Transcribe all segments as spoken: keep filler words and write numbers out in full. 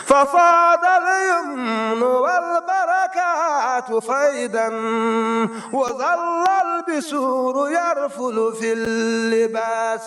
ففاض اليمن والبركات فيضا، وظل البسور يرفل في اللباس.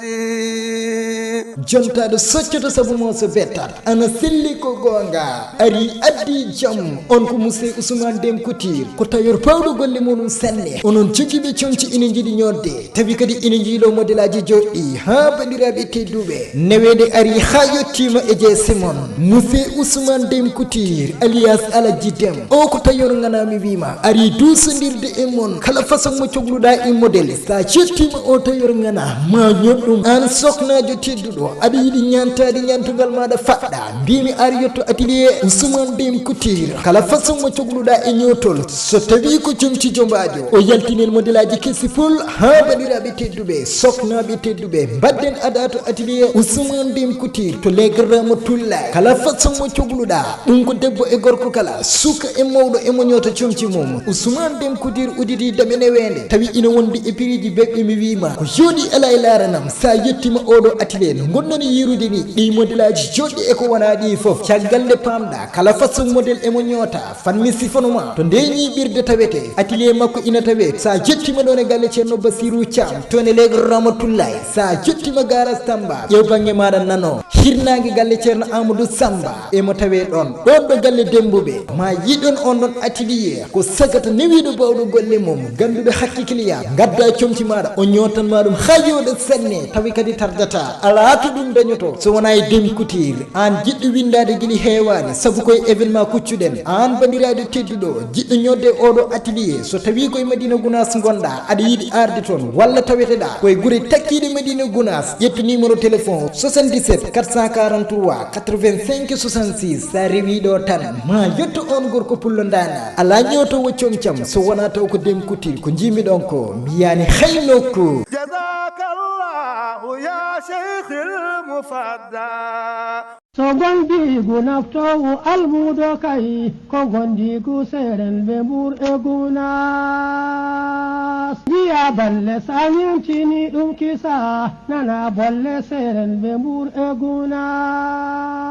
Jontaaɗo soccoto sabu mo so bettat, ana selli ko goonga. Ari addi jam, on ko Musee Usmaan Dem Kutiir, ko tailleur pawɗo golle muɗum sanne. Onon jogiiɓe comci ina njiɗi ñoodde, tawi kadi ina njiilo modelaaji joɗɗi, haa banndiraaɓe tedduɓe. Neweende ari haa yettiima e jeese mon. Musee Usmaan Dem Kutiir, alias Alaji Dem. O ko tailleur ŋanaa mi wiima. Ari duusondirde e mon. Kala façon mo cogluɗaa e model. Sa yettiima o tailleur ŋanaa, ma ñoɗɗum. Aan soknaajo tedduɗo, aɗa yiɗi ñaantaade ñaantugal maaɗa faɗɗa. Mbimi ar yetto atelier Usmaan Dem Kutiir. Kala façon mo cogluɗaa e ñootol. So tawi ko comci jombaajo, o yaltinen modelaaji kesi pul haa banndiraaɓe tedduɓe, soknaaɓe tedduɓe. Mbaɗɗen adaa to atelier Usmaan Dem Kutiir to Leegar Ramatullaay. Kala façon mo cogluɗaa, ɗum ko debbo e gorko kala, suka e mawɗo e mo ñoota comci mum. Usmaan Dem Kutiir udditii dame neweende, tawi ina wondi e piriiji beɓɓe mi wiima. Ko jooɗi alaa e laaranam, sa yettiima oɗo atelier no ngonɗon yiirude ni, ɗi modelaaji joɗɗi e ko wonaa ɗi fof. Caggal nde paamɗaa, kala façon model e mo ñoota. Fanmi sifanuma to nde ñiiɓirde tawete. Atelier makko ina tawe sa jettima ɗon e galle Ceerno Basiru Caam, toon e Leegar Ramatullaay. Sa jettima garage Tamba, ƴeew bannge maaɗa nano. Hirnaange galle Ceerno Amadou Samba, emo tawe ɗon. Ɗon ɗo galle Dembuɓe, ma yiɗon on ɗon atelier. Ko sagata newiiɗo baawɗo golle mum, gannduɗo hakke client. Ngadda comci maaɗa, o ñootan ma ɗum haa yooɗa sanne, tawi kadi tardata. Alaa to ɗum dañoto so wonaa e Dem Couture. Aan jiɗɗo winndaade gili heewaani, sabu ko e événement kuccuɗen. Aan banndiraaɗo tedduɗo, jiɗɗo ñoodde oɗo atelier, so tawii ko e Madina Gunaas ngonɗaa, aɗa yiɗi arde toon, walla taweteɗaa ko e gure takkiiɗe Madina Gunaas, ƴettu numéro téléphone soixante-dix-sept quatre cent quarante-trois quatre-vingt-cinq soixante-six. Sa rewii ɗo tan, ma yetto oon gorko pullo ndaanaa. Alaa ñootoowo comcam so wonaa taw ko Dem Couture, ko njiimi ɗon ko, mi yiyaani hay nokku. جزاك الله يا شيخ المفضل. So gondiigu naftoowu almuudo kay, ko gondiigu seerenɓe Mbuur e Gunaas. Njiya balle sa ñeemtini ɗum kisa, nana bolle seerenɓe Mbuur e Gunaas.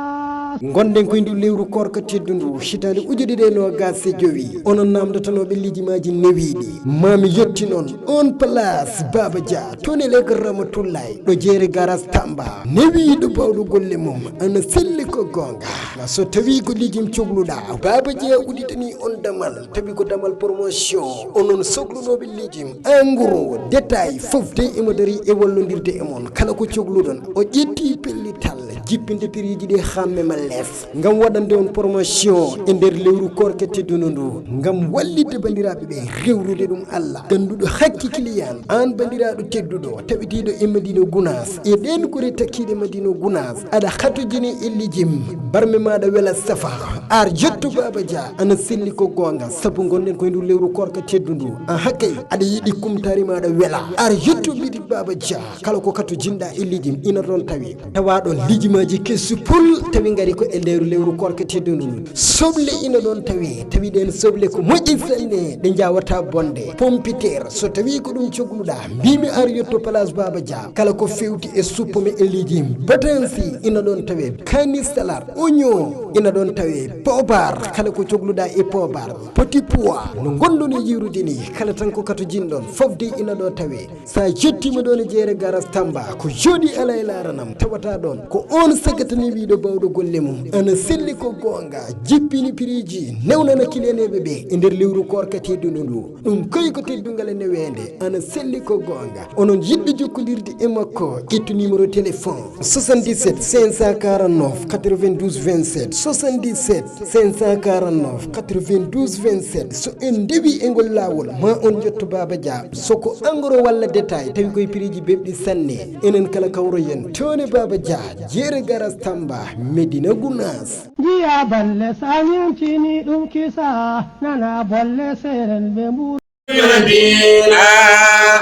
Ngonɗen ko e ndu lewru koorka teddundu, hitaande ujunere ɗiɗi e noogaas e jowi. Onon naamndotonooɓe lijimaji newiiɗi. Ma mi yettin on, on place Baba Dia, toon e Leegar Ramatullaay, ɗo jeere garage Tamba. Newiiɗo baawɗo golle mum, ana selli ko goonga. So tawii ko lijum cogluɗaa, Baba Dia udditanii on damal, tawi ko damal promotion. Onon soklunooɓe lijum, en gros, détail, fof de emo darii e wallondirde e mon. Kala ko cogluɗon, o ƴetti pellital, jippinde piriiji ɗi haa mema les. Ngam waɗande on promotion e nder lewru koorka teddundu ndu, ngam wallitde banndiraaɓe ɓe, rewrude ɗum Allah. Gannduɗo hakke client, aan banndiraaɗo tedduɗo, taweteeɗo e Madina Gunaas, e ɗeen gure takkiiɗe Madina Gunaas, aɗa hatojini e lijum, barme maaɗa wela safa, ar yetto Baba Dia, ana selli ko goonga, sabu ngonɗen ko e ndu lewru koorka teddundu. Aha kay, aɗa yiɗi kumtaari maaɗa wela, ar yetto mbiɗi Baba Dia, kala ko katojinɗaa e lijum ina ɗon tawe. Tawa ɗon lijimaji kesu pul tawi ngari ko e nder lewru koorka teddundu ndu. Soble ina ɗon tawe, tawi ɗen soble ko moƴƴi sanne, ɗe njawata bonde. Pompiteer, so tawi ko ɗum cogluɗaa, mbimi ar yetto place Baba Dia. Kala ko fewti e suppome e lijum, batansi ina ɗon tawe. Kaani salade, oignon ina ɗon tawe. Poobar, kala ko cogluɗaa e poobar. Petit pois, no ngonɗon e yiirude ni, kala tan ko katojinɗon, fof de ina ɗo tawe. Sa yettiima ɗoon e jeere garage Tamba, ko jooɗi alaa e laaranam, tawata ɗoon ko oon sagata newiiɗo baawɗo golle mum, ana selli ko goonga, jippini piriiji, newnana kiliyaneeɓe ɓe e nder lewru koorka teddundu ndu. Ɗum koy ko teddungal e neweende, ana selli ko goonga. Onon yiɗɓe jokkondirde e makko, ƴettu numéro téléphone soixante-dix-sept cinq cent quarante-neuf quatre-vingt-douze vingt-sept, soixante-dix-sept cinq cent quarante-neuf quatre-vingt-douze vingt-sept. So en ndewi e ngol laawol, ma on njotto Baba Dia. So ko en gros walla détail, tawi koye piriiji beɓɗi sanne. Enen kala kawroyen toon e Baba Dia, jeere garage Tamba, Medina Gunaas. Njiya balle sa ñeemtini ɗum kisa, nana bolle seerenɓe Mbuur. Madina,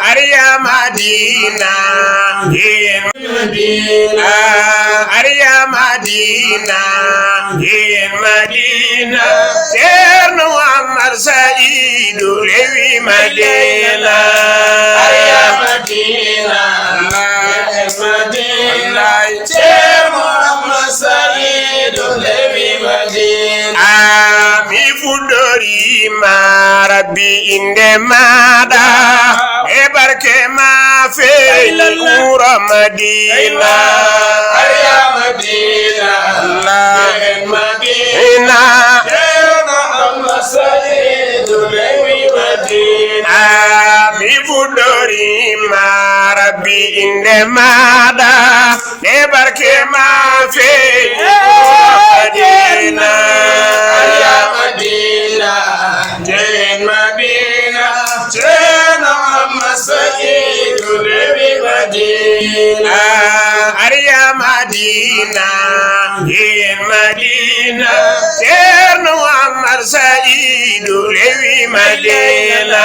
ar ya Madina, ye Madina, ar ya Madina, ye Madina. Ceerno Muhammad Sa'idu rewi Madina. Ar ya Madina, ye Madina. Ceerno Muhammad Sa'idu rewi Madina. Ima rabbi inde maɗa e barke ma feeñi wuro madina. Ariya madina. Allah. En madina. Ceerno Amma Sayidu lewi madina. Ah, mi fuɗɗorima rabbi inde maɗa e barke ma feeñi wuro madina. Ariya madina. Jeen madina. Ceerno Amma Sayidu lewi madina. Ah, ariya madina. Jeen madina. Ceerno Amma Sayidu lewi madina.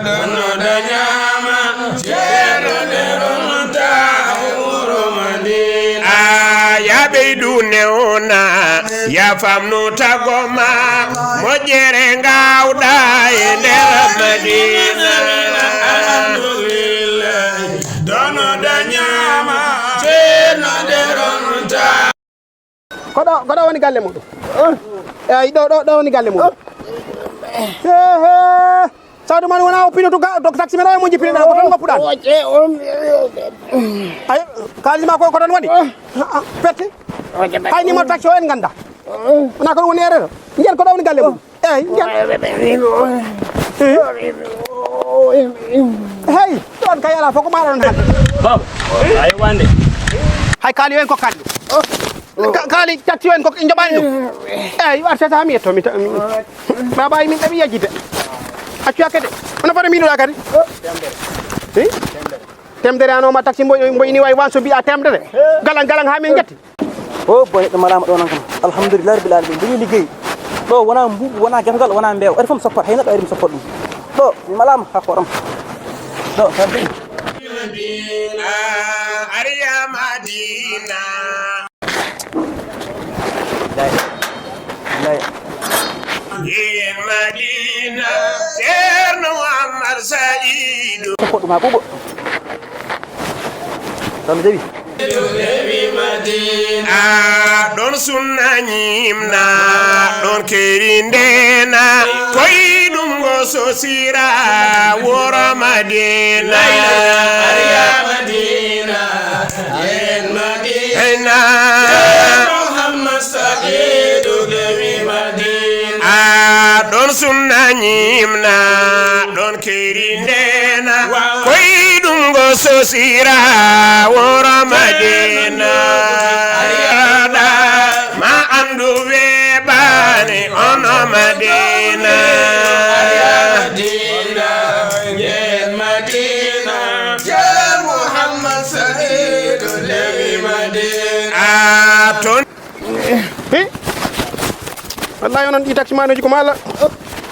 Ɗono dañama. Ceerno de ronta e wuro madina. Ah, ya ɓeydu newna. Ya famnu tagoma moƴƴere ngawɗa e nder madina. Alhamdulillah. Ɗono dañama. Ceerno de ronta. Ko ɗo, ko ɗo woni galle muɗum? Eyi, ɗo, ɗo, ɗo woni galle muɗum. He, he. Sawdu man wona o pinoto ga, to taxi men o e mo jipinoɗa, ko ton ngoppuɗa. Ay, kaalis ma ko, ko ton woni? Ah, ah, petti. Hay ni mo taxi o en ganda. Wona ko woni erreur. Ngen ko ɗo woni galle mum. Eyi, ngen. Hey, ɗon kay ala fof ko maɗa ɗon hande. Baba, ay wande. Hay kaali o en ko kalli. Ka-, kaali tatti o en ko joɓani ɗum. Eyi, war sesa mi yetto mi ta-, mi. Baba ay min ɗaɓi yejjide. Accu hakke de. Ono fota mbiɗoɗa kadi. Hi? Temdere an o ma taxi mboy, mboy ni way wanso mbiya temdere. Galan, galan ha min jetti. O boy, neɗɗo malaama ɗo nan kam. Alhamdulillahi rabbil alamin. Mboy liggey. Ɗo wona mbuuɓu, wona gergal, wona mbeewa. Ari fof mi soppat, hay neɗɗo ari mi soppat ɗum. Ɗo, mi malaama, ha kooram. Ɗo, tan. Madina, ariya Madina. Lay. Lay. Yen Madina, Ceerno Muhammad Sa'idu. Ko ɗum haa ɓuuɓo. Tan jaɓi. Ah, ɗon sunna ñimna, ɗon keri ndena, koy ɗum go sosira, woro Madina. Ariya Madina, yen Madina. Muhammad Sa'idu lewi Madina. Ah, ɗon sunna ñimna, ɗon keri ndena. Koy ɗum go sosira woro Madina. Ariyaɗa ma andu weɓani ono Madina. Ariya Madina, yen Madina. Ceerno Muhammad Sa'idu lewi Madina. Ah, ton. Hi? Wallahi onon ɗi taxi manoji ko mala.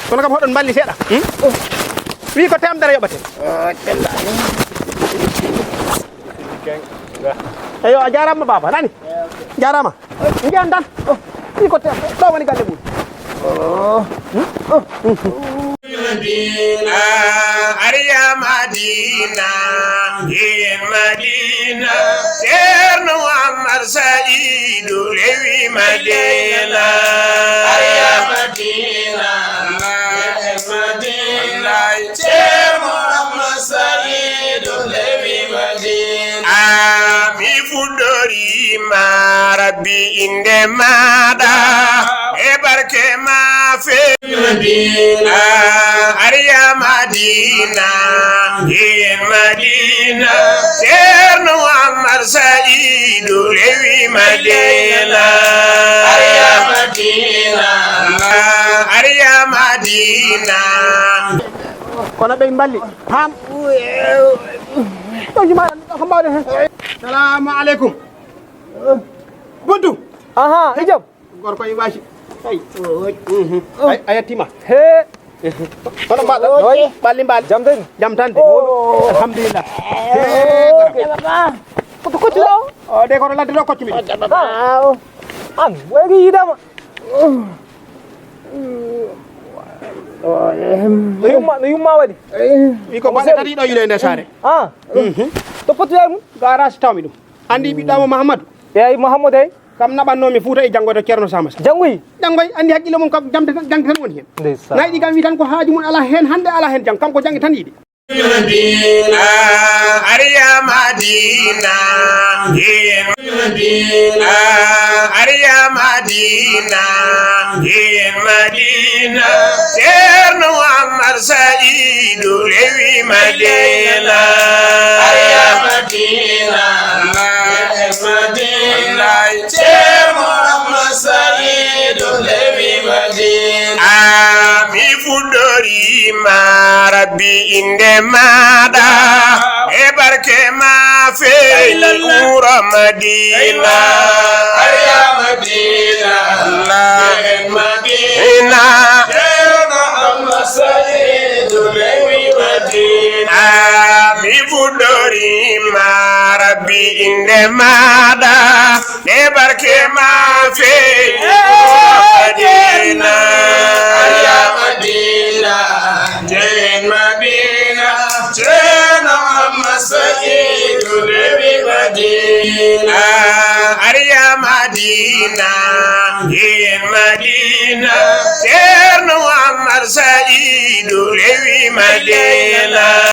Kono kam hoɗon mballi seeɗa. Hmm? Wi ko temedere yoɓate. Eyo, a jarama baba, nani? Jarama. Njiyan tan. Wi ko temedere. Ɗo woni galle mum. Hmm? Madina, ariya Madina, yen Madina, Ceerno Muhammad Sa'idu lewi Madina. Ariya Madina, yen Madina, Ceerno Muhammad Sa'idu lewi Madina. Ah, mi fuɗɗorima Rabbi inde maɗa, e barke ma fe Madina. Ah, ariya Madina, yen Madina, Ceerno Muhammad Sa'idu lewi Madina. Ariya Madina. Ah, ariya Madina. Kono ɓe mballi. Ham. Ɗo jumaɗa, ɗo ko mbawɗen hen. Salamu aleykum. Buntu. Aha, hijab. Gorko e waji. Ay. Mhm. Ay, a yettima. He. Kono mbaɗa. Oke. Ɓalli mbaɗi. Jam tan. Jam tan de. Oh. Alhamdulillah. He, oh, gora. Papa. Koto kocci ɗo. O de koto ladde ɗo kocci mi. Ah, oh. An, wayri yidama. No yumma, no yumma waɗi. Wi ko baɗe tati ɗo yule nder saare. Ah. Mhm. To poti yayi mum? Garage tawmi ɗum. Andi ɓiɗɗo mo Mahamadou? Eyi, Mahamadou, eyi. Kam naɓannoomi Fuuta e janngoyde Ceerno Sama Sall. Janngoyi? Janngoyi, anndi hakkille mum kam, jamde tan, jangde tan woni heen. Ndeysaan. Nayɗi kam wi tan ko haaju mum alaa heen hannde, alaa heen janngo, kanko janngi tan yiɗi. Madina, ariya Madina, yen Madina, ariya Madina, yen Madina. Ceerno Muhammad Sa'idu rewi Madina. Ariya Madina, yen Madina. Ceerno Muhammad Sa'idu rewi Madina. A mi fuɗɗoriima Rabbi innde maaɗa, e barke ma feeñi wuro Madina. Ariya Madina, yen Madina. Ceerno Muhammad Sa'idu rewi Madina. A mi fuɗɗoriima Rabbi innde maaɗa, e barke ma feeñi Madina. Ariya Madina, yen Madina. Ceerno Muhammad Sa'idu rewi Madina. Ariya Madina, yen Madina. Ceerno Muhammad Sa'idu rewi Madina.